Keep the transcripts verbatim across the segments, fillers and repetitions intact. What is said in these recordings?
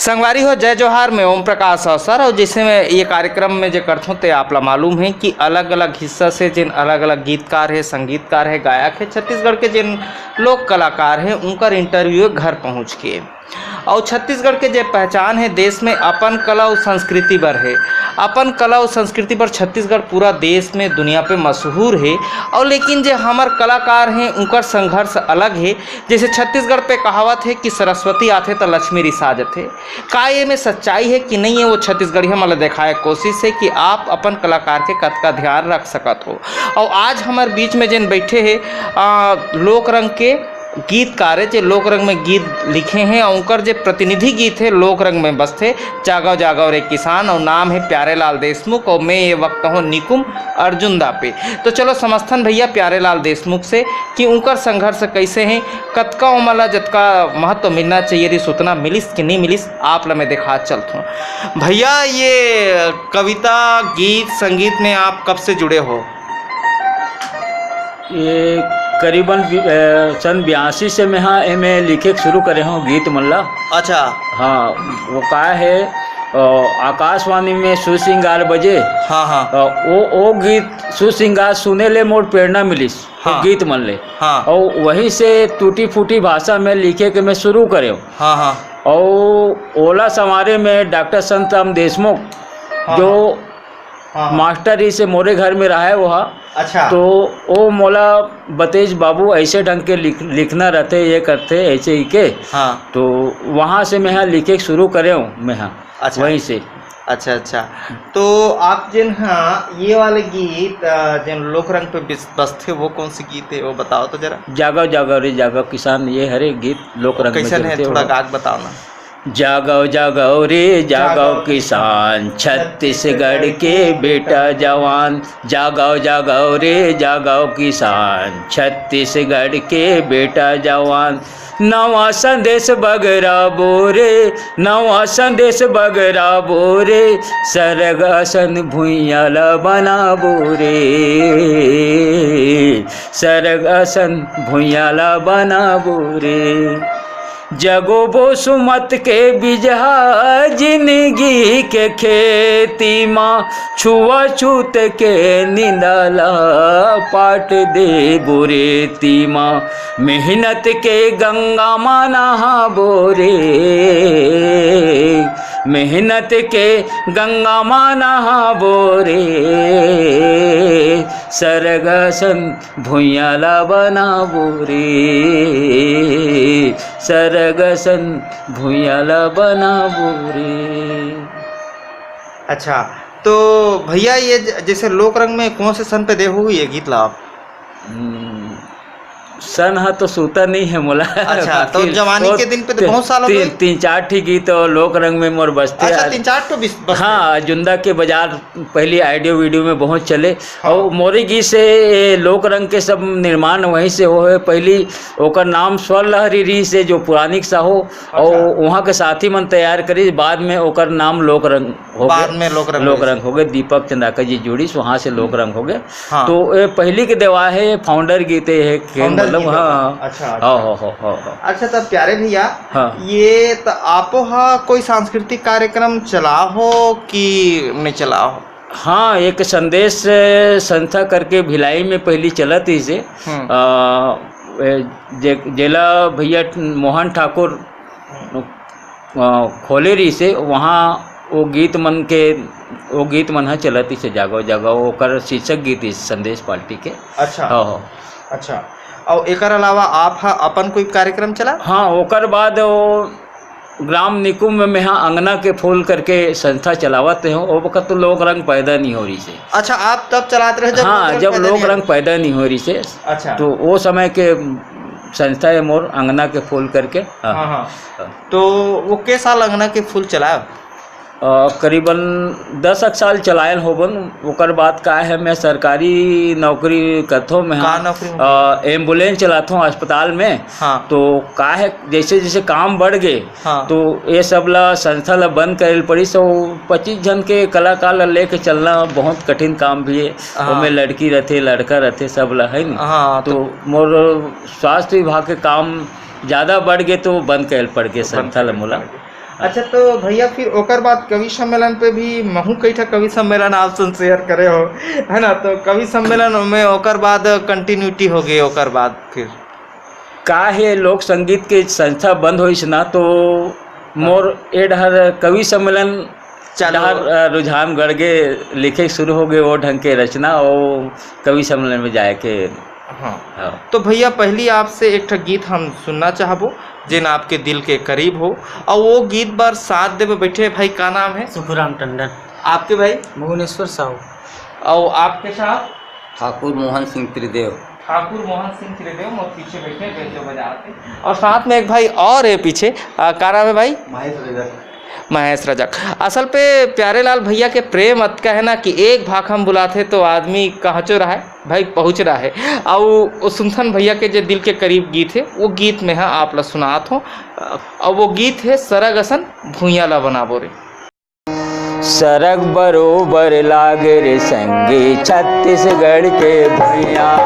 संगवारी हो, जय जोहार, मैं ओम प्रकाश अवसर। और जैसे मैं ये कार्यक्रम में जे करथों, ते आप ला मालूम है कि अलग-अलग हिस्सा से जिन अलग-अलग गीतकार है, संगीतकार है, गायक है, छत्तीसगढ़ के जिन लोक कलाकार हैं, उनकर interview घर पहुँच के। और छत्तीसगढ़ के जे पहचान है देश में, अपन कला और संस्कृति बर है। अपन कला और संस्कृति बर छत्तीसगढ़ पूरा देश में, दुनिया पे मशहूर है। और लेकिन जे हमर कलाकार हैं, उनकर संघर्ष अलग है। जैसे छत्तीसगढ़ पे कहावत है कि सरस्वती आथे त लक्ष्मी रिसा जथे। का ये में सच्चाई है कि नहीं है, वो छत्तीसगढ़िया मन ला देखाए के कोशिश है कि आप अपन कलाकार के कतका ध्यान रख सकत हो। और आज हमर बीच में जेन बैठे हे, आ, लोक रंग के गीतकार है, जे लोक रंग में गीत लिखे हैं, और उनकर जे प्रतिनिधि गीत है, लोक रंग में बसथे, जागव जागव रे किसान, और नाम है प्यारे लाल देशमुख, और मैं ये वक्त हूँ निकुम अर्जुन दापे। तो चलो समझथन भैया प्यारे लाल देशमुख से कि उनकर संघर्ष कैसे हैं, कतका ओमन ला जतका महत्व मिलना चाहिए रहिस, उतना मिलिस कि नहीं मिलिस, आप ला मैं देखा चलत हूँ। भैया, ये कविता, गीत, संगीत में आप कब से जुड़े हो? ये करीबन बि-, अ, सन बयासी से मैं हा एमे लिखे के शुरू करे हूँ गीत मन ला। अच्छा। हाँ, वो का है, अ, आकाशवाणी में सुर सिंगार बजे। हाँ, हाँ। अ, वो, वो गीत सुर सिंगार सुने ले मोर प्रेरणा मिलिस, वो हाँ। गीत मन ले। हाँ। और वहीं से टूटी फूटी भाषा में लिखे के मैं शुरू करे हूँ। हाँ, हाँ। और ओला संवारे में डॉक्टर संतराम देशमुख, हाँ, जो हाँ। हाँ, हाँ। मास्टर ही से मोरे घर में रहा है वो हा। अच्छा। तो वो मोला बतेज, "बाबू, ऐसे ढंग के लिख-, लिखना रहते, ये करते, ऐसे ही के।" हाँ। तो वहाँ से मैं हा लिखे शुरू करे हूँ, मैं हा, अच्छा। वहीं से। अच्छा, अच्छा। तो आप जेन हा ये वाले गीत, अ, जेन लोक रंग पे बिस-, बसथे, वो कौन से गीत है, वो बताओ तो जरा। जागव जागव रे जागव किसान, ये हरे गीत लोक रंग में कैसन है, चलथे थोड़ा वो। गा के बताओ ना। जागव जागव रे जागव जागव किसान, छत्तीसगढ़ के बेटा जवान। जागव जागव रे जागव किसान, छत्तीसगढ़ के बेटा जवान। नवा संदेश बगरा बोरे, नवा संदेश बगरा बोरे, सरग असन भुइयां ला बनाबो रे, सरग असन भुइयां ला बनाबो रे। जगो बोसु मत के बिजहा जिनगी के खेती मा, छुआछूत के निंदा ला पाट देबो रेती मा। मेहनत के गंगा मा नहाबो रे, मेहनत के गंगा मा नहाबो रे, सरग असन भुइयां ला बनाबो रे, सरग असन भुइयां ला बनाबो रे। अच्छा, तो भैया, ये ज-, जैसे लोक रंग में कौन से सन पे दे हो ये गीत ला आप? हम्म, सन हा तो सूता नहीं है मोला। अच्छा, तो बाकी जवानी वो के दिन पे तो ती-, बहुत साल हो तीन, गए। तीन चार ठी गीत और लोक रंग में मोर बसते अच्छा, यार। तीन चार ठो बिस-, बसते। हाँ, जुंदा के बाजार पहली audio video में बहुत चले। हाँ। और मोरे गीत से ये लोक रंग के सब निर्माण वहीं से होए। पहली ओकर नाम स्वर लहरी रहिस हे, जो पुरानिक साहो, अच्छा। और वहाँ के साथी मन तैयार करिस, बाद में ओकर नाम लोक रंग हो बाद गए। में लोक रंग लोक होइस। रंग हो गए, दीपक चंदाकर जी जुड़िस, वहाँ से लोक हम्म। रंग हो गए। हाँ। तो ये पहली के देवा है, founder गीत है, के founder मतलब, गीत है। हाँ। अच्छा, हाँ, अच्छा। हाँ, हाँ, हाँ, हाँ। अच्छा, तब प्यारे भैया, हाँ। ये त आपो हा कोई सांस्कृतिक कार्यक्रम चला हो कि नहीं चला हो? हाँ, एक संदेश, अ, संस्था करके भिलाई में पहली चलत रहिस हे। हम्म। अ, ए, जे-, जेला भैया मोहन ठाकुर, अ, खोले रहिस हे, वहाँ वो गीत मन के, वो गीत मन ह चलत रहिस हे, जागव जागव, ओकर शीर्षक गीत रहिस संदेश पार्टी के। अच्छा। हाँ, हाँ। अच्छा। और एकर अलावा आप ह अपन कोई कार्यक्रम चला? हाँ, ओकर बाद वो ग्राम निकुम में मेहा अंगना के फूल करके संस्था चलावत हे, ओ वक्त तो लोक रंग पैदा नहीं हो रहिस हे। अच्छा, आप तब चलात रहे जब हाँ, लोक रंग जब पैदा लोक नहीं रंग पैदा नहीं हो रहिस हे। अच्छा। तो वो समय के संस्था है मोर अंगना के फूल करके। हाँ। हाँ, हाँ। हाँ। तो वो के साल अंगना के फूल चलाए? अ, करीबन दस एक साल चलायल होबन। ओकर बाद का है, मैं सरकारी नौकरी करथों मैं, का हाँ। नौकरी में? अ, ambulance चलाथों अस्पताल में। हाँ। तो का है, जैसे जैसे काम बढ़ गए, हाँ। तो ये सब ला, संस्था ला बंद करे ल पड़िस। तो पच्चीस झन के कलाकार ला लेके चलना बहुत कठिन काम भी है। हाँ। ओमे लड़की रहते, लड़का रहते, सब ला, है नी? हाँ, तो तो मोर स्वास्थ्य विभाग के काम ज़्यादा बढ़ गए, तो बंद करे ल पड़ गए तो बंद संस्था ला करे ल मोला। पड़ गए। अच्छा, तो भैया, फिर ओकर बाद कवि सम्मेलन पे भी महू कई ठा कवि सम्मेलन आप सन शेयर करे हो, है ना? तो कवि सम्मेलन में ओकर बाद कंटिन्यूटी हो गई, ओकर बाद फिर का हे, लोक संगीत के संस्था बंद होइस ना, तो हाँ। मोर ए डहर कवि सम्मेलन चालू डहर, हो। अ, रुझान गढ़ के लिखे शुरू हो गए, वो ढंग के रचना और कवि सम्मेलन में जाए के। हाँ। हाँ। तो भैया, पहली आपसे एक ठा गीत हम सुनना चाहबो, जेन आपके दिल के करीब हो, और वो गीत बर साथ देवे बैठे भाई, का नाम है? सुखराम टंडन। आपके भाई? भुवनेश्वर साहू। और आपके साथ? ठाकुर मोहन सिंह त्रिदेव। ठाकुर मोहन सिंह त्रिदेव मोर पीछे बैठे, बेंजो बजाते। और साथ में एक भाई और है पीछे, आ, का नाम है भाई? महेश रजक। महेश रजक। असल पे प्यारे लाल भैया के प्रेम अतका है ना कि एक भाख हम बुलाते तो आदमी कहाँचो रहे, भाई पहुँच रहा है। और वो सुनथन भैया के जे दिल के करीब गीत है, वो गीत में हाँ आप ला सुनात हो। और वो गीत है सरग असन भुइयां ला बनाबो रे। सरग बरोबर लागे रे संगी छत्तीसगढ़ के भुइयां।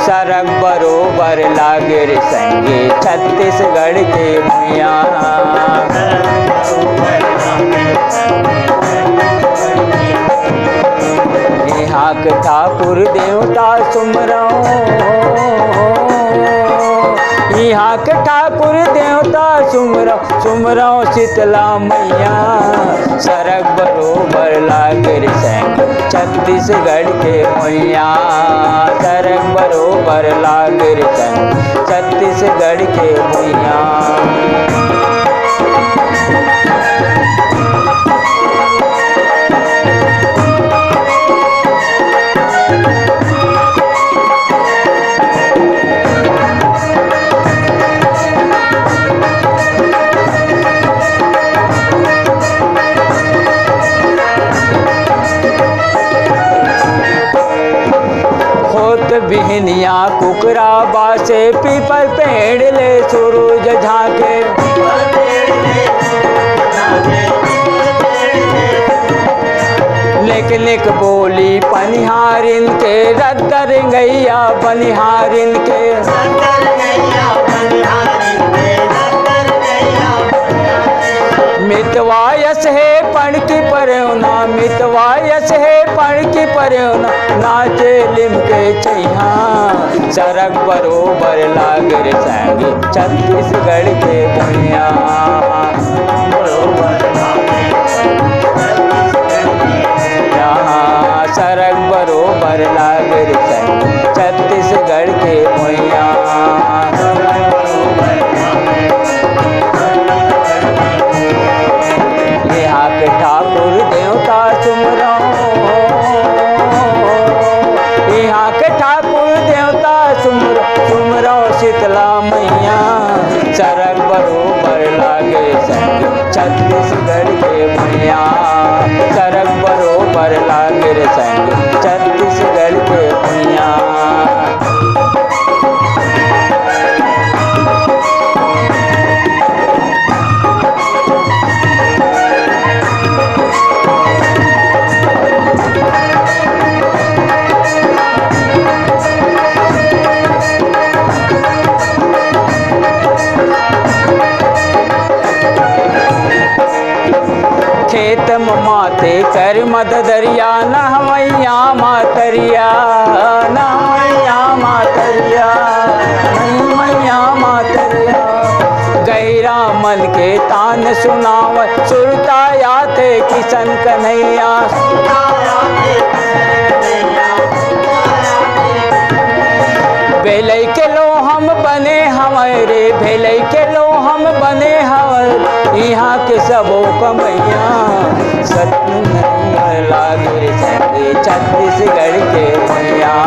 सरग बरोबर लागे रे संगी छत्तीसगढ़ के भुइयां। इहाँ के ठाकुर देवता सुमरव, इहाँ के ठाकुर देवता सुमरव, सुमरव शीतला मैया। सरग बरोबर लागे रे संग छत्तीसगढ़ के भुइयां। सरग बरोबर लागे रे संग छत्तीसगढ़ के भुइयां। होत बिहनिया कुकरा बासे पीपल पेड़ ले सूरज झांके। लिक लिक बोली पनिहारिन के, रद्दर गैया बनिहारिन के। मितवा यस हे पढ़ की परेवना, मितवा यस हे पढ़ की परेवना, नाचे लिम के चैहा। सरग बरोबर लागे रे संगी छत्तीसगढ़ के भुइयां। यहाँ सरग बरोबर लागे रे संगी छत्तीसगढ़ के भुइयां। यहाँ के ठाकुर देवता सुमरव, यहाँ के ठाकुर देवता सुमरव, सुमरव शीतला मैया। सरग बरोबर लागे संग छत्तीसगढ़ के भुइयां। सरग बरोबर लागे रे संग छत्तीसगढ़ के भुइयां। खेत म माते कर मददरिया, नहवैया मातरिया, नहवैया मातरिया, नहवैया मातरिया। गैरा मन के तान सुनाव, सुरता आथे किशन कन्हैया। भेलई के लोहम बने हवय रे, भेलई के लोहम बने हवय, इहाँ के सबो कमैया। सतनंबर लागे रे संगे छत्तीसगढ़ के भुइयां,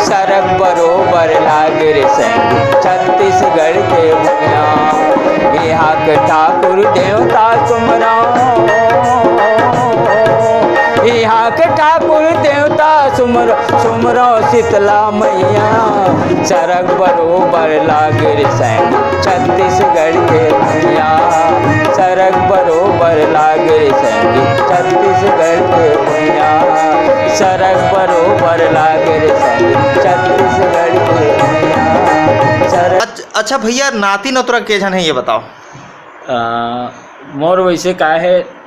सरग बरोबर लागे रे संगे छत्तीसगढ़ के भुइयां। इहाँ के ठाकुर देवता सुमरव, यहाँ के ठाकुर देवता सुमरो, सुमरो शीतला मैया। सरग बरोबर लागे रे संगी छत्तीसगढ़ के भुइयां। सरग बरोबर लागे रे संगी छत्तीसगढ़ के भुइयां। सरग बरोबर लागे रे संगी छत्तीसगढ़ के भुइयां। सरग अच्छा, अच्छा भैया, नाती नतुरा के झन हे, ये बताओ। अ, मोर वैसे का है,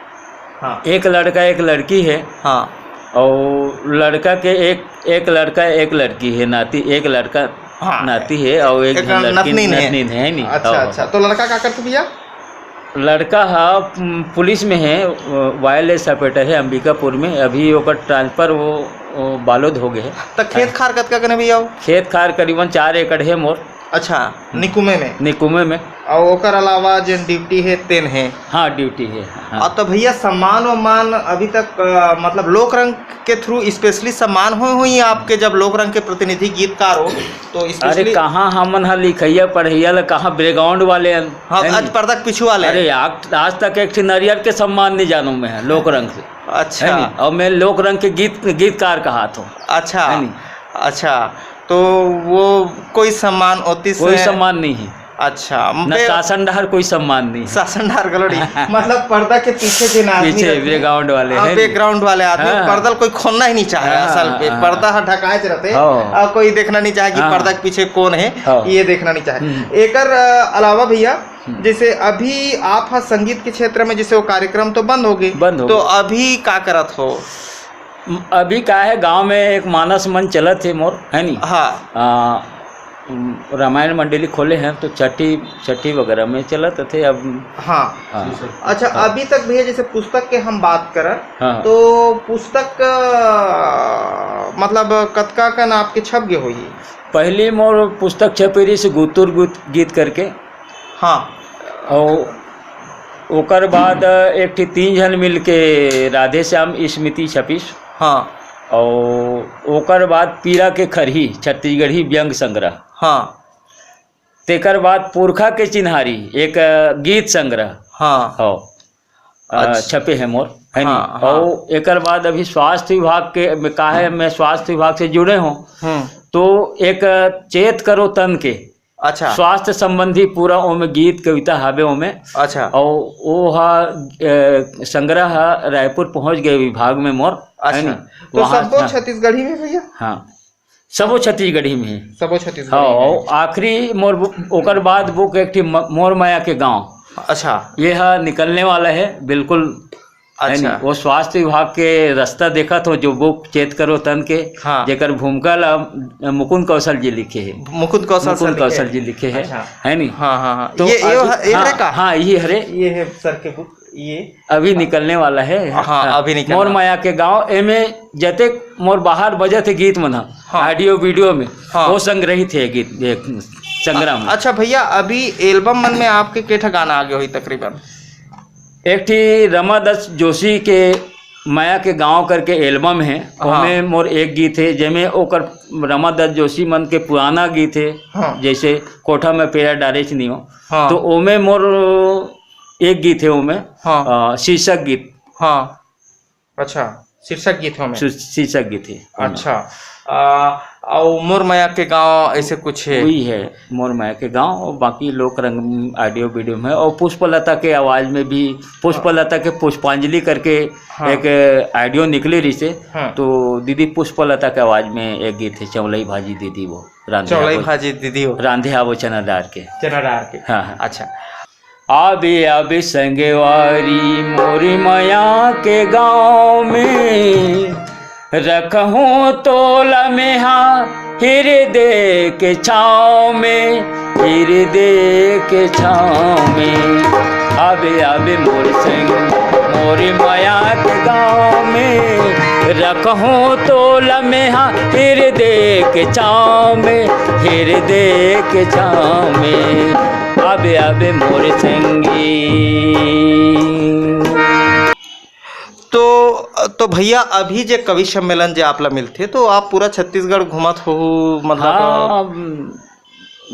हाँ। एक लड़का, एक लड़की है। हाँ। और लड़का के एक, एक लड़का, एक लड़की है, नाती, एक लड़का हाँ। नाती है और एक एक लड़की नतनीन है। नतनीन है, है नी? अच्छा, हाँ। अच्छा। तो लड़का का करथे भैया? लड़का हा, उम, पुलिस में है, अ, वायरलेस ऑपरेटर है अंबिकापुर में। अभी ओकर ट्रांसफर वो, वो बालोद हो गए है। तो खेत खार कतका कने भैया वो? खेत खार करीबन चार एकड़ है मोर। अच्छा, हम्म। निकुमे में? निकुमे में। और ओकर अलावा जेन ड्यूटी है, तेन है? हाँ, ड्यूटी है, हाँ। और तो भैया, सम्मान वम्मान अभी तक, अ, मतलब, लोक रंग के through specially सम्मान होए होही आपके, जब लोक रंग के प्रतिनिधि गीतकार हो, तो अरे, specially कहाँ हमन ह लिखइया पढ़इया ल, कहाँ बैकग्राउंड वाले हन, हाँ, है आज नी? पर्दा के पीछू वाले। अरे, आज, आज तक एक ठे नरियर के सम्मान नहीं जानों मैं, लोक रंग से। अच्छा। है नी? और मैं लोक रंग के गीत, गीतकार कहात हों। अच्छा, है नी? अच्छा, तो वो कोई सम्मान ओतिस कोई है? सम्मान नहीं है। अच्छा, न बे- शासन डहर कोई सम्मान नहीं है। शासन डहर घलो नहीं। मतलब पर्दा के पीछे जेन आदमी पीछे रहथे, बैकग्राउंड वाले हाँ, हैं नी? बैकग्राउंड वाले आदमी, हाँ। पर्दा ल कोई खोलना ही नहीं चाहे हाँ, असल हाँ, में। हाँ। पर्दा ह ढकाए रहथे, हाँ। और कोई देखना नहीं चाहे कि हाँ। पर्दा के पीछे कौन है, हाँ। ये देखना नहीं चाहे। हम्म। एकर, अ, अलावा भैया, हम्म। जैसे अभी आप ह संगीत के क्षेत्र में, जैसे वो कार्यक्रम तो बंद हो गए, बंद हो तो गए। अभी का करत हो? अभी का है, गांव में एक मानस मन चलत हे मोर, है नी? हाँ। आ, उम, रामायण मंडली खोले हैं तो छठी, छठी वगैरह में चलत थे अब। हाँ। हाँ। अच्छा, हाँ। अभी तक भैया, जैसे पुस्तक के हम बात करन, हाँ। तो पुस्तक, अ, मतलब कतका कन आपके छप गए होही? पहली मोर पुस्तक छपे रहिस गुतुर गुत गीत करके। हाँ। और ओकर बाद एक ठी तीन झन मिल के राधे श्याम स्मृति छपिस। हाँ। और ओकर बाद पीरा के खरही छत्तीसगढ़ी व्यंग संग्रह। हाँ। तेकर बाद पुरखा के चिन्हारी एक गीत संग्रह। हाँ। हो। अ, अच्छा। छपे हैं मोर, है नी? हाँ, हाँ। और एकर बाद अभी स्वास्थ्य विभाग के, में का है, मैं स्वास्थ्य विभाग से जुड़े हूँ। हम्म। तो एक चेत करो तन के अच्छा। स्वास्थ्य संबंधी पूरा ओमे गीत कविता हवे ओमे। अच्छा। और वो हा, अ, संग्रह हा रायपुर पहुंच गए विभाग में मोर, है अच्छा। नी? तो वहाँ, सबो हाँ। छत्तीसगढ़ी में भैया? हाँ, सबो छत्तीसगढ़ी में है। सबो छत्तीसगढ़ी हाँ, में। और आखिरी मोर बु-, ओकर बाद बुक एक ठी म-, मोर माया के गांव। अच्छा। ये हा निकलने वाला है, बिल्कुल है अच्छा। नी? वो स्वास्थ्य विभाग के रास्ता देखत हो, जो बुक चेत करो तन के, हाँ। जेकर भूमिका ला मुकुंद कौशल जी लिखे है। मुकुंद कौशल सर मुकुंद लिखे कौशल हैं। जी लिखे है, अच्छा। है नी? हाँ, हाँ, हाँ। तो ये, ये अभी, ह-, ये हाँ, हरे का? हाँ, ये हरे। ये है सर के बुक, ये। अभी निकलने वाला है। हाँ, हाँ। अभी निकलने मोर वाला। माया के गांव, एमे जतेक मोर बाहर बजत है गीत मन ह, हाँ। ऑडियो वीडियो में, हाँ। वो संग्रहित है गीत, एक संग्रह में। अच्छा भैया, अभी एल्बम मन में आपके के ठा गाना आगे होही तकरीबन? एक ठी रमादत्त जोशी के मया के गांव करके एल्बम हे, हाँ। ओमे मोर एक गीत हे, जेमे ओकर रमादत्त जोशी मन के पुराना गीत हे, हाँ। जैसे कोठा में पैरा डारेच नियो, हाँ। तो ओमे मोर एक गीत हे ओमे, हाँ। अ, शीर्षक गीत। हाँ। अच्छा, शीर्षक गीत हे ओमे। शी-, शीर्षक गीत हे ओमे। अच्छा। आ, अउ मोर मया के गांव ऐसे कुछ हे? वही है, मोर मया के गांव, और बाकी लोक रंग ऑडियो वीडियो में, और पुष्पलता के आवाज में भी, पुष्पलता के पुष्पांजलि करके हाँ। एक ऑडियो निकले रहिसे, हाँ। तो दीदी पुष्पलता के आवाज में एक गीत हे, चौलाई भाजी दीदी वो, रांधे चौलाई आवो, भाजी दीदी वो। रांधे आवो चना डार के। चना डार के। हाँ, हाँ। अच्छा। आबे, आबे संगवारी मोरी मया के गांव में, रखहूं तोला मेहा हिरदे के छांव में, हिरदे के छांव में। आबे, आबे मोर संग मोरी मया के गांव में, रखहूं तोला मेहा हिरदे के छांव में, हिरदे के छांव में। आबे, आबे मोर संगी। तो, तो भैया, अभी जे कवि सम्मेलन जे आप ला मिलथे, तो आप पूरा छत्तीसगढ़ घूमत हो, मतलब? हाँ, अब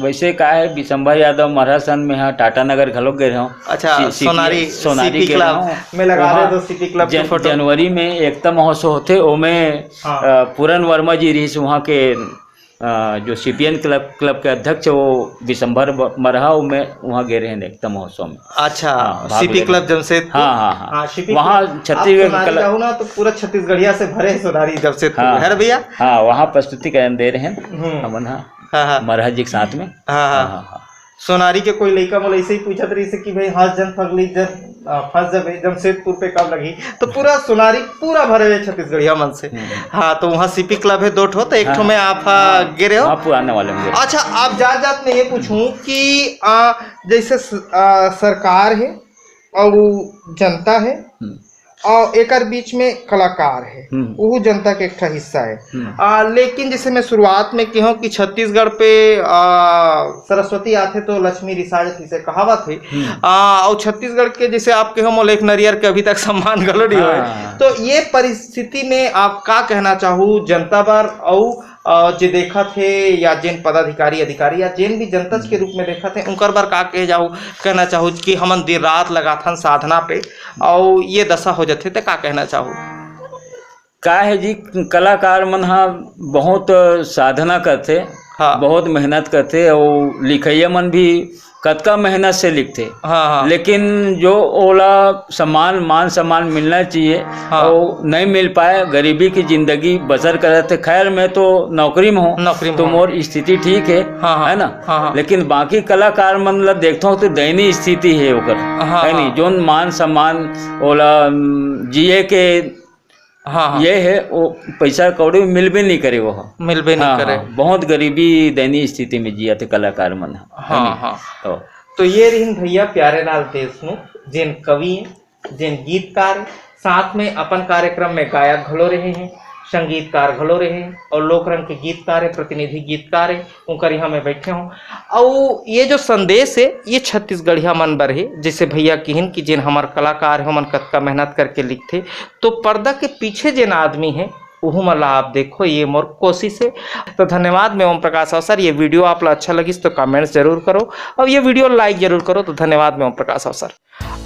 वैसे का है, विशंभर यादव मरहा सन में, हाँ, टाटा नगर घलोक गे रहूँ। अच्छा, सी-, सीपी-, सोनारी, सोनारी सीपी गे क्लब रहूँ। में लगा वहाँ दे तो सीपी क्लब के जन-, फोटो। जनवरी में एकता महोत्सव होथे, ओमे, हाँ। अ, पूरन वर्मा जी रहिस वहाँ के, अ, जो सीपीएन क्लब, क्लब के अध्यक्ष, वो विशंभर ब-, मरहा, वो मैं वहाँ गे रहेन एकता महोत्सव में। अच्छा, हाँ, भाग सीपी ले क्लब रहेन। जमशेदपुर। हाँ, हाँ, हाँ। हाँ, सीपी वहाँ क्लब। आप छत्तीसगढ़ सोनारी कला- जाहू ना, तो पूरा छत्तीसगढ़िया से भरे हे सोनारी जमशेदपुर। हाँ, है ना भैया? हाँ, वहाँ प्रस्तुति करन दे रहेन हम्म। हमन, हाँ। हाँ, हाँ। मरहा जी के साथ में। हाँ, हाँ। हाँ, हाँ, हाँ। सोनारी के कोई लइका मोला ऐसे ही पूछत रहिस कि भाई, हाँ, जन फगली, जन, आ, फंस जबे, जमशेदपुर पे कब लगही? तो पूरा सोनारी पूरा भरे हुए छत्तीसगढ़िया मन से। हम्म। हाँ, तो वहाँ सीपी क्लब है दो ठो, तो एक ठो हाँ, में आप, हाँ, हाँ, गे रहे हो? हाँ, पुराने वाले में गे रहे। अच्छा, आप जात जात में ये पूछूं कि, आ, जैसे स-, आ, सरकार है और जनता है हम्म। और एकर बीच में कलाकार है, हम्म। वो जनता के एक ठा हिस्सा है। हम्म। आ, लेकिन जैसे मैं शुरुआत में कहूँ कि छत्तीसगढ़ पे, आ, सरस्वती आथे तो लक्ष्मी रिसा जथे, इसे कहावत है। हम्म। आ, और छत्तीसगढ़ के जैसे आप कहो मोला एक नरियर के अभी तक सम्मान घलो नहीं होए। हाँ। तो ये परिस्थिति में आप का कहना चाहू जनता बर, और, आ, जे देखत हे या जेन पदाधिकारी, अधिकारी या जेन भी जनता के हम्म। रूप में देखत हे, उनकर बर का कहे जाहू, कहना चाहू कि हमन दिन रात लगाथन साधना पे, अउ ये दशा हो जथे, त का कहना चाहू? का है जी, कलाकार मन ह बहुत साधना करथे, हाँ। बहुत मेहनत करथे, अउ लिखइया मन भी कतका मेहनत से लिखथे, हाँ, हाँ। लेकिन जो ओला सम्मान, मान सम्मान मिलना चाहिए, हाँ। अउ नहीं मिल पाए, गरीबी की जिंदगी बसर करत हे। खैर, मैं तो नौकरी में हूँ, नौकरी में तो हूँ। मोर स्थिति ठीक है, हाँ, हाँ। है ना? हाँ, हाँ। लेकिन बाकी कलाकार मन ला देखथों तो दयनीय स्थिति है ओकर, हाँ, है हाँ। नहीं? जोन मान सम्मान ओला, उम, जिए के हाँ, हाँ। ये है, वो पैसा कौड़ी मिलबे नहीं करे, वो मिलबे नहीं हाँ, करे। हाँ, बहुत गरीबी, दयनीय स्थिति में जिया थे कलाकार मन ह, है हाँ, नहीं? हाँ। तो तो ये रहिन भैया प्यारे लाल देशमुख, जेन कवि, जेन गीतकार, साथ में अपन कार्यक्रम में गायक घलो रहे हैं, संगीतकार घलो रहे हैं और लोक रंग के गीतकार है, प्रतिनिधि गीतकार है, उनकर यहाँ मैं बैठे हूँ। और ये जो संदेश है, ये छत्तीसगढ़िया मन बर है। जैसे भैया किहिन कि जेन हमर कलाकार है, ओमन कतका मेहनत करके लिखथे, तो पर्दा के पीछे जेन आदमी है, उहू मन ला आप देखो, ये मोर कोशिश है। तो धन्यवाद, मैं ओम प्रकाश अवसर। ये वीडियो आप ला अच्छा लगिस तो कमेंट्स जरूर करो, और ये वीडियो लाइक जरूर करो। तो धन्यवाद, मैं ओम प्रकाश अवसर।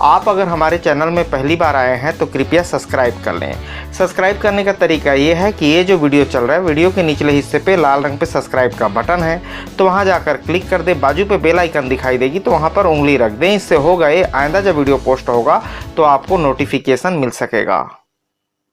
आप अगर हमारे चैनल में पहली बार आए हैं तो कृपया सब्सक्राइब कर लें। सब्सक्राइब करने का तरीका ये है कि ये जो वीडियो चल रहा है, वीडियो के निचले हिस्से पे लाल रंग पे सब्सक्राइब का बटन है, तो वहाँ जाकर क्लिक कर दें। बाजू पे बेल आइकन दिखाई देगी, तो वहाँ पर उंगली रख दें। इससे होगा ये, आइंदा जब वीडियो पोस्ट होगा तो आपको नोटिफिकेशन मिल सकेगा।